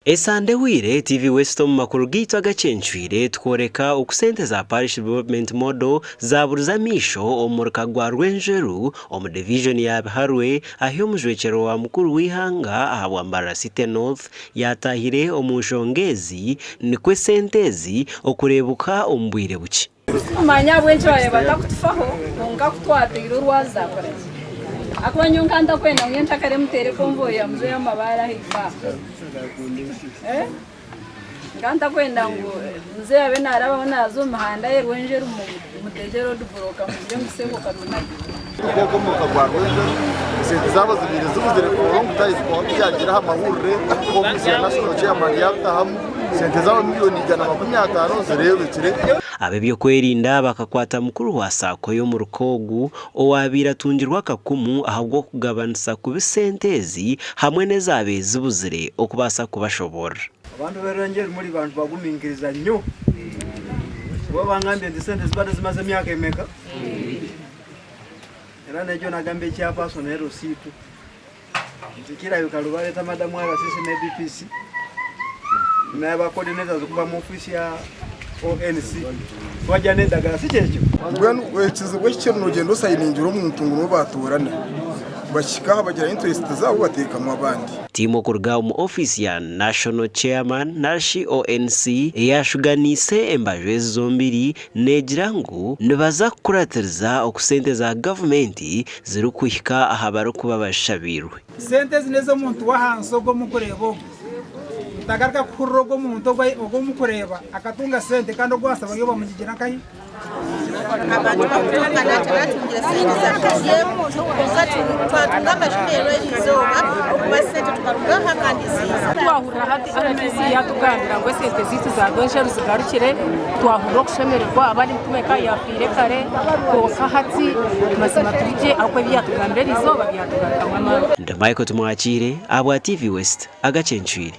Esande ehweire, TV West omu makuru gaitu agacencwire tukooreka oku sente za Parish Development Model zaaburize amaisho omu muruka gwa Rwenjeru omu divijoni ya Biharwe ahi omujwekyerwa wa mukuru w'eihanga ahabwa Mbarara City North yaataahire omu nshonga ezi nikwo esente ezi okureebuka omu bwire bukye. Titukumanya ahabw'enki baabaire batakutufaho, kwonka ku twateire orwazi zaakora gye. Ahakuba nyowe nkaba ntakwenda ngu nyenkyakare muteere konvoyi ya muzeeyi amabaare ahaifo aha. Nkaba ntakwenda ngu muzeeyi abe naarabaho naaza omu mihanda ye Rwenjeru muteegye road block mugire ngu sebo katunage. Nk'oku omuruka gwa Rwenjeru esente zaabo zibaire zibuzire for long time kwonka tuyagiire aha mahurire ofiisi ya National Chairman yabitahamu sente zaabo miriyoni 150 zireebekire. Ab'eby'okwerinda bakakwata mukuru wa Sacco y'omuruka ogu owaabaire atungirwe akakumu ahabw'okugabanisa kubi sente ezi hamwe n'ezaabaire zibuzire okubaasa kubashoboorora. Abantu b'e Rwenjeru muri bantu baguminkiriza nnyo. Kuba bangambye nti sente zibadde zimaze emyaka emeka? Era nekyo nagamba ekya personal LC tu nti kirabika lubaleta madam RCC ne DPC naba coordinators okuva mu office ya ONC twajja n'endagala si kyekyo? Mbwenu ekizibu ekikiri nogyenda osayiningira omuntu ngu niwe batoorana bahika aha bagira interest zaabo bateekamu abandi. Tiimu okuruga omu ofiisi ya National Chairman narishi ONC eyashuganiise embaju ezi zombiri Neegira ngu nibaza kukuratiriza oku sente za gavumenti zirikuhika aha barikuba bazishabiirwe. Sente ezi n'ez'omuntu w'ahansi ogwo omukureeba ogwo. Otagaruka kuhurira ogwo omuntu ogwo omukureeba akatunga sente kandi ogwo w'ahansi bariyo bamugigira nkahi? Abantu bakutunga naatungire sente za PDM kwonka twatunga amashemererwa eri izooba okuba sente tukaruga aha kandi ziiza. Twahurira hati RDC yatugambira ngu esente zaitu za Rwenjeru zigarukire, twahurira okushemererwa abandi nitumanya ku yafiire kare kwonka hati mazima turi gye ahabw'okuba ebi yatugambira eri izooba byatugarukamu amaani. Ndi Michael Tumwakiire ahabwa TV West, agacencwire.